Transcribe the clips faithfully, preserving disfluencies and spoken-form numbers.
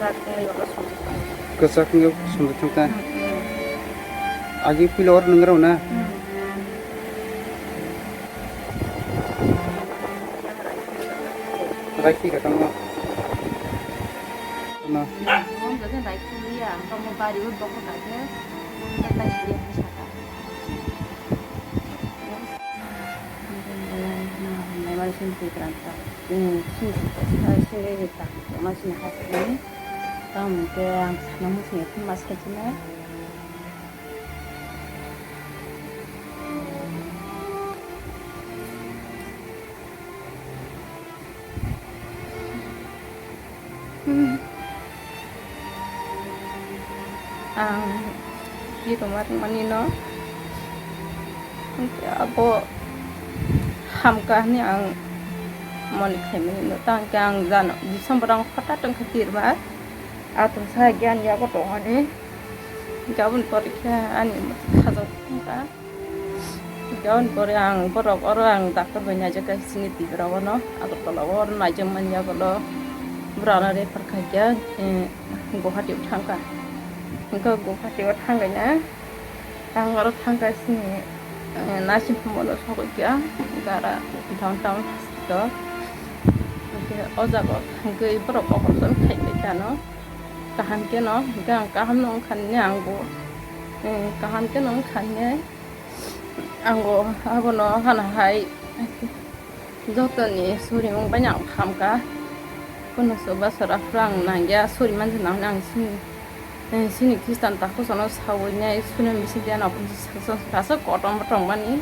Kwchak wngwi sumdwi thangkha. Agi puila oro nwngrao na? Raikhi ka tamo. Ano. Tamo hwnkhe ang sana muchungya phano ma saichina. Ang bini tongma tongmani no, hwnkhe abo hamkha hwnwi ang moni khaimani no, tamo hwnkhe ang jano December ang hota tongkha tirma, atwng sa giyan yago tongmani, hwnkhe aboni pore khe ani khajak wngkha. Hwnkhe aboni pore ang borok oro ang doctor bai naijakha chini Tiprao no, Agartala o oro naijakmani yagulo borok ano refer khaikha, eh, Guwahati o thangkha. Hwnkhe Guwahati o thangkhaina ang oro thangkha chini, eh, nursing home o sogwi kha, gara downtown hospital. Hwnkhe o jaga o thangwi borok operation khailaikha ano kaham khe no, hwnkhe ang kaham no wngkha hwnwi ang bo, eh, kaham khe no wngkha hwnwi. Ang bo abono hana hai jotoni surimung bai ang khamkha. Kuno soba sora phuru ang nangya suri manjak nang ang sini, eh, sini Khristan takhuk sano sawi nai suna misi dia no saksa saksa kotom tong mani.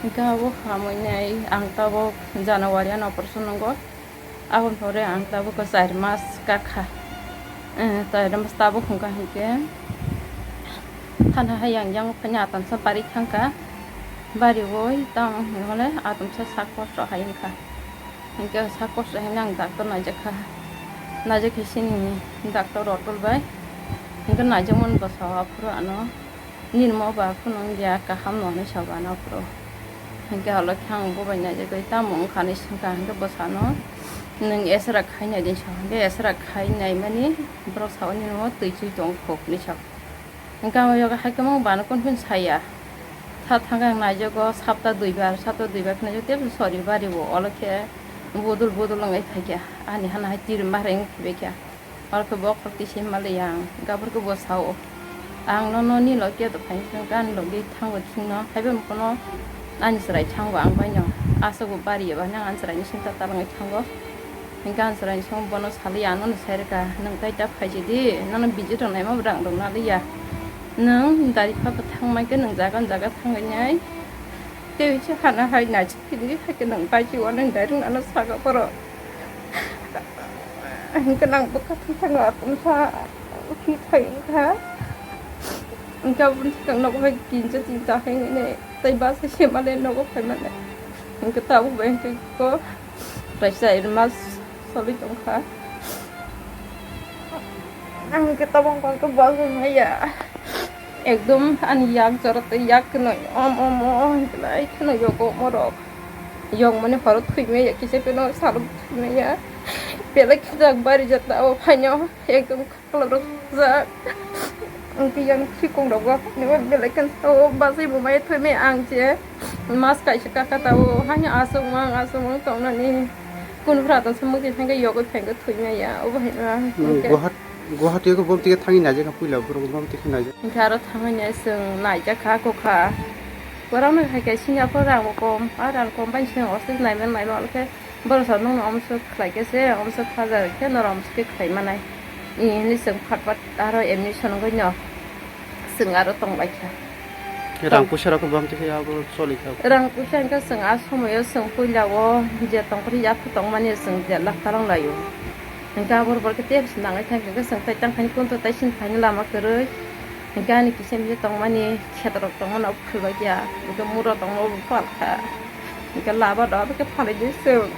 Hingke abo hamwi nai ang tabok January ano operation nongo. Aboni pore ang tabuk o char mas kakha. Eh, char mas tabuk hwnkha hinkhe thana hai yang yang phani atamsa bari thangkha. Bari oi tamo hwnwi hwnle atamsa sak kosto hai wngkha. Hinkhe sak kosto hai ang doctor naijakha. Naijakhe sini doctor Rotol bai. Hinkhe naijakmani bwsao aphuru ano. Nini mo ba phunuk ya kaham no hinwi sa ba no phuru. Hinkhe holo khe ang bo bai naijagwi tamo wngkha hinwi swngkha hinkhe bwsano nwng esra khai nai di hinwi sa hinkhe esra khai nai mani borok sao nini mo twi chui tong kho hinwi sa. Hinkhe ang o yago hai kwmang bana confuse saya. Tha thangkhe ang naijago sapta dui bar sapta dui bar khe naijago tei sori bari bo olo khe bodol bodol wngwi phaikha ani hana hai tiri ma reng khibaikha. Oro khe bo khorokti se malai ang, gabur khe bo sao, "Ang nono nini loge khe to phai wngkha, ani loge thango chwngno, haibo mokolo ani chwrai thango ang baino, aswk bo bari eba nang ani chwraini sengkha talangwi thango." Hinkhe ani chwraini song bono salai ang nono sai rwkha, "Nwng tai ta phaisidi, nono visit rwnaima bo rang rwna liya, nwng gari pha bo thangma khe nwng jaga jaga thangwi nai, tei se hana hai naisik phidi hai khe nwng baisi o nwng direct ano saka borok." Hinkhe nang bwkha thwi thangwi atomsa thwi thai wngkha. Hinkhe aboni thwi thang nogo hai kinsa tinsa hai hwnwi tei bus hai se male nogo phai male. Hinkhe tabuk bai hinkhe kok kaisa mas solwi tongkha. Ang hinkhe tabuk wngkha hinkhe bus hai maya. Ekdom ani yak jora tei yak kheno om om o hinklai kheno yogo morok. Yok mani horo thwimaya kisa pheno salo thwimaya. Belai khe jak bari jata o phaino ekdom khaklo rok jak. Ang tiyang khikong rok o phaino belai khe o bachai bo mai thwimaya ang je mas kaisa kaka ta o haino aswk mang aswk mang tongnani. Kun phra tong samung twi thangkhe yogwi phaikhe thwimaya obo hai ma. Guwahati Guwahati o bom tike thangwi naijak kha puila borok bom tike naijak. Hinkhe aro thangwi nai chwng naijak kha kokha. Borok no hai khe Singapore rang bo kom, a rang kom bai chwng office naiman naiman khe borok sa nung no omswk khlai khe se omswk phajar khe norok omswk khe khlai manai. Ni hinwi chwng phat phat aro admission wngwi no chwng aro tong lai kha. Rang puisa rok bam tike abo choli kha. Rang puisa hinkhe chwng a somoyo chwng puila o je tongphuru yaphu tongmani chwng der lakh talong laio. Hinkhe abo borok khe tei nangwi thangkhe chwng tai tang thani kunto tai sini phaini lama kwrwi. Hinkhe ani kisa misa tongmani kheto rok tongmani abo phulbakya. Hinkhe mura tongma abo phalkha. Hinkhe laba do abo khe phalwi di chwng.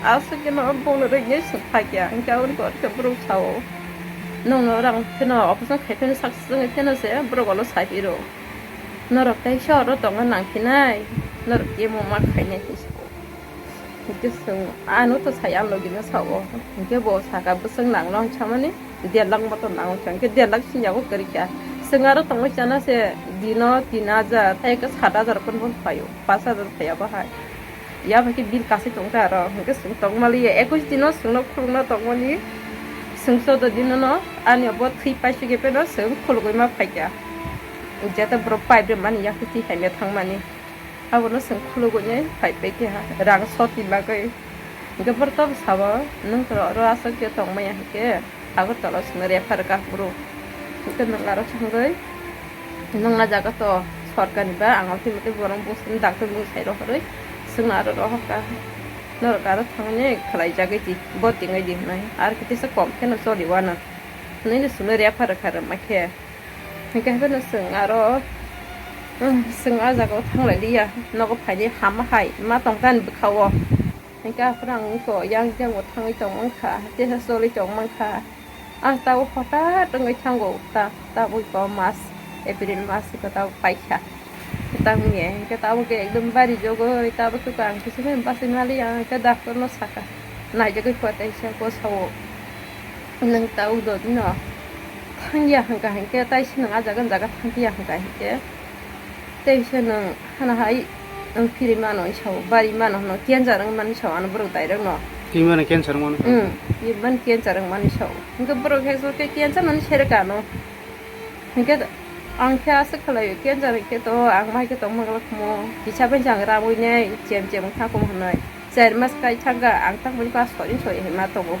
Aswk khe no bongni rwngya chwng phakya. Hinkhe aboni pore khe borok sao. Nwng no rang pheno operation khai pheno success wngwi pheno se borok ulo sai phiro. Norok tei shor o tongna nang phinai, norok tei mungma khainai hinwi sa. Hwnkhe chwng ano to sai ang logino sao. Hwnkhe bo saka bwswk nangno hwn samani der lakh moto nango hwn sa. Hwnkhe der lakh sini yago kwrwi kha. Chwng aro tongwi chana se dino tin hajar, hai khe sat hajar phano bo phaio, panch hajar phaiya bo hai. Ya bai khe bill kasai tongkha aro. Hwnkhe chwng tongmaliya ekush dino chwngno khulukno tongmani. Chwng chwdw dinono ani bo thwi paisugwi phano chwng khulugwi ma phaikha. Jeta borok pipe rwmani yakhe twi haino thangmani. Abono chwng khulugwi phai paikha rang sotwi bagwi. Hwnkhe borok tobo sabo nwng oro aswk khe tongmaya hwnkhe Agartala o chwngno refer kha borok. Hwnkhe nwng aro thangwi nwng a jaga to sorkarni ba ang twi motwi borok bwswk doctor bwsai rohorwi chwngno aro rohor kha. Norok aro thangwi khlaijagwi di, bo tingwi di hwnwi. Aro khe tesa kom kheno choli uanw hwnwi no chwngno refer kha rwma khe. Hwnkhe hapheno chwng aro, um, chwng a jaga o thanglai liya, nogo phaini hama hai ma tongkha ani bwkha o. Hwnkhe aphuru ang eko yang jang bo thangwi tong mankha, tesa choli tong mankha. Ah, tabuk hothat wngwi thango, ta-, tabuk eko mas, April mas eko tabuk paikha. Tamni hwnkhe tabuk ekdom bari jogoi, tabuk khe ang kisa khe bachai maliya, hwnkhe doctor no sakha, naijagwi kho taisa bwsao. Nwng tabuk dodino thangya hwnkha hwnkhe, taisa nwng ah jaga ni jaga thangya hwnkha hwnkhe, teisa nwng hana hai nwng phiri mano sao, bari mano hwno, cancer wng mani sao ano borok direct no. Twi mano cancer wng mano sao? Hmm, twi mano cancer wng mani sao. Hwnkhe borok he so khe cancer nani sere kano. Hwnkhe ang khe aswk khlaio, cancer hwnkhe to ang mai khe tongma glak mo, kisa bai jang ramwi nai chem chem wngkha kung hwnwi. Char mas kai thangkha ang tamo kha sori sori hai ma tongo.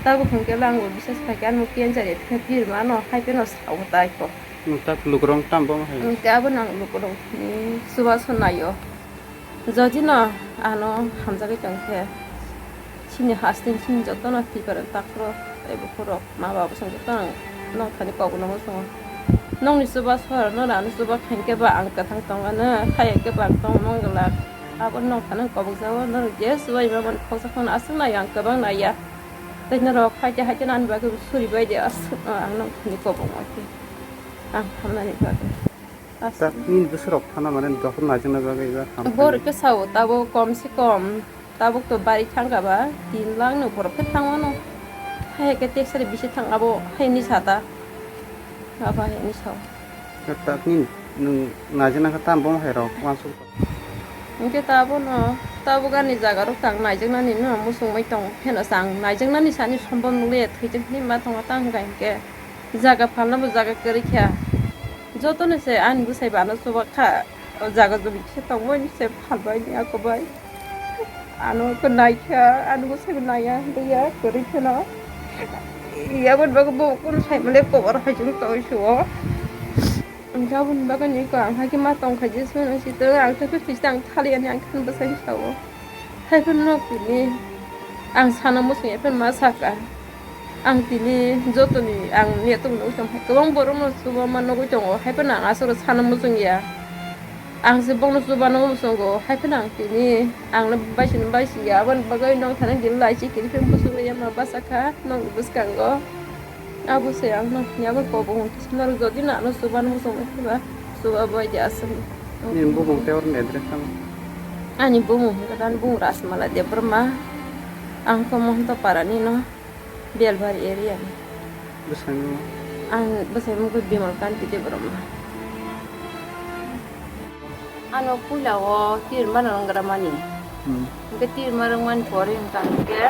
Tabuk hwnkhe bo ang bo bisas khaikhe ano cancer effect phir mano hai pheno sao tai kho. Nwng tak lukurok tamo hai? Hwnkhe abo nang lukurok ni chubachu naio. Jodi no ano hamjagwi tongkhe, chini haste ni chini jotono Tripura ni takhuk rok tei bukhuk rok ma babu song jotono nong thani kok no muchungo. Nongni chuba sor no rani chuba khankhe ba ang kwthang tongano, khaya khe ba ang tong mangwlak. Abo nong thani kobok jago norok je chubai mani khoksa phano aswk nai ang kwbang naiya. Tei norok haite haite nani bagwi suri bai de aswk no ang nong thani kobok ma khe ang hamnani bagwi. Aswk. Nini bwswk rok thana mane dophor naijakna bagwi ba hamkha. Borok khe sao tabuk kom se kom tabuk to bari thangkha ba tin lakh ni borok khe thangmano. Hai khe teksari bisi thang abo hai ni sata. Abo hai ni sao. Khe tak nini nwng naijakna khe tamo hai rok uansuk. Hwnkhe tabuk no tabuk ani jaga rok tang naijaknani no muchungmai tong pheno chang naijaknani sani sombom nukliya thwijak hinwi ma tongo tang hwnkha hinkhe. Jaga phalna bo jaga kwrwi kha. Jotono se ani bwsai bo ano chuba kha. O jaga jumi khe tongmani se phalbai ni ako bai. Ano ko nai kha, ani bwsai bo naiya, hwnkhe ya kwrwi phano. Yaboni bagwi bo kunu sai male kobor hai chwng tong suo. Hwnkhe aboni bagwi ni ko ang hai khe ma tong kha je sui nang si tong ang khe phis tang thali ani ang khe bwsai sao. Hai phano no tini ang sana muchung ya phano ma saka. Ang tini jotoni ang netung nukjong hai kwbang borokno chuba ma nugwi tongo, hai phano ang aswkno sana muchung ya. Ang se bono chuba nugwi muchungo, hai phano ang tini ang no baisini baisi ya, aboni bagwi nong thani din lai si kiri phano muchungwi ya ma basa kha nongni bwskango. Abo se ang no yago kobong norok jodi na no chuba no muchung khe ba chuba bai de aswk. Nini bumung tei oroni address tamo? Ani bumung hwnkhe dan bung Rasmala Debbarma, ang khe Mohanta Parani no. Belbari area ni. Bwskango? Ang bwsai mung khe Bimal Kanti Debbarma. Ano puila o tirma rwngramani. Hmm. Hwnkhe tirma rwngmani pore hwnkha hwnkhe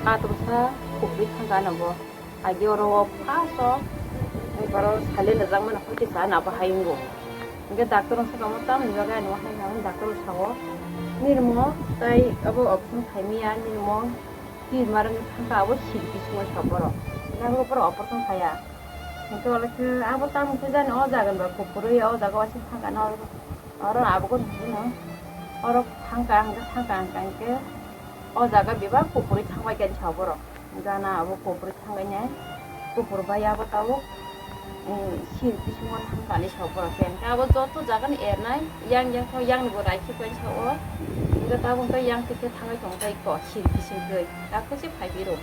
katorsa kubui thangkha ano bo. Agi oro o first o, hwnkhe oro salai rwjakmani hwnkhe sa ano abo hai wngo. Hwnkhe doctor rok sakha omo tamoni bagwi ano hai hwnwi doctor rok sao. Nini omo tei abo operation khaimaya nini omo. Tirma rwngwi thangkha abo siri bisingo sa borok. Nang borok operation khaya. Hwnkhe oro khe abo tamo khe jani o jaga ni ba kupurwi o jaga waisa thangkha na oro, oro abogo nukjino. Oro thangkha hwnkhe thangkha hwnkha hwnkhe o jaga bebak kupurwi thangbai khe sa borok. Gana abo kupurwi thangbai nai. Kupur bai abo tabuk. Sil bisingo thangkani sok borok khe. Hwnkhe abo joto jagani ernai, yang yang khe yang ni bo raikhe pai sao. Hwnkhe tabuk hwnkhe yang khe thangwi tong tai ko, sil bising twi. Takhu se phai biro.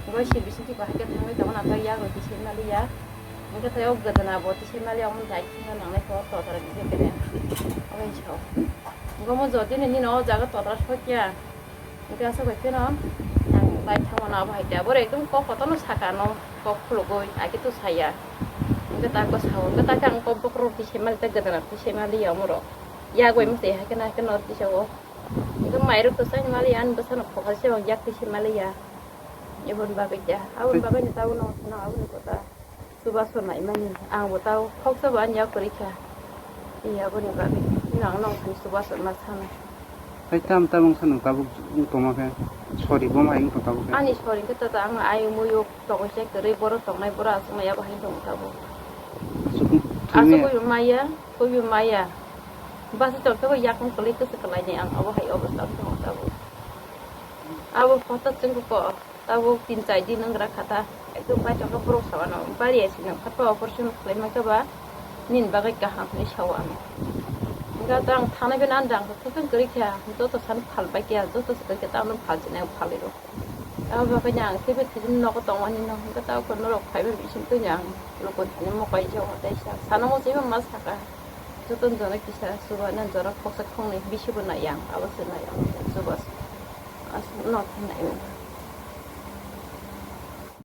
Hwnkhe sil bising twi bahai khe thangwi tongo, nathai yang rok tisai maliya. Hwnkhe tei o gwdana bo tisai maliya, omo raikhe nangnai khe o totra khe kene. Omo sao. Hwnkhe omo jodi ni nini o jaga totra sokya. Hwnkhe aswk bai pheno ang bai thangmano abo hai khe. Abo ekdom kok kotorno saka ano, kok khulugwi, agi to saya. Hwnkhe ta kok sao, hwnkhe ta khe ang kok bokhorok tisai mali, ta gwdalrok tisai mali ya omorok. Yak bai masa hai khe na hai khe nor tisao. Hwnkhe mairok to chai mali ya, ani bwsano khokha se yak tisai mali ya. Eboni bagwi khe, aboni bagwi no tabukno phano aboni kota. Chubachu naimani, ang bo tao khoksa bo ani yak kwrwi kha. Iya, aboni bagwi. Nang nong thani chubachu ma sana. Hai tam tam wngkha nwng tabuk wng tongma khe? Sorry, bo ma hai wng tong tabuk khe? Ani sorry khe tata ang ayung muyung tongwi se kwrwi, borok tongnai, borok aswk maya bo hai tong tabuk. Aswk thwi maya? Aswk maya, thwi maya. Basi tong khe bo yakung kwlwi kwchwk kwlaini ang abo hai obostha wng tong tabuk. Abo photo chwng ko. Tabuk tin char din wng gra kha ta. Ekdom baithang khe borok sao ano bari ya sini kha to operation khlai ma khe ba nini bagwi kaham hinwi sao ano. Hwnkhe to ang thanai bai nang rang khe kwthang kwrwi kha, joto sani phal bai kha, joto se kwrwi kha, tamo phal sinai ang phalwi rw. Abo bagwi ang teibo thwijin nogo tongmani no, hwnkhe tabuk norok phaibai bising twi ang luku thani mokai jago tei sa. Sana mo se ma saka. Joto jora kisa chuba na jora khoksa khongnwi bisi bo nai ang, abo se nai ang chuba. Aswk no thanai.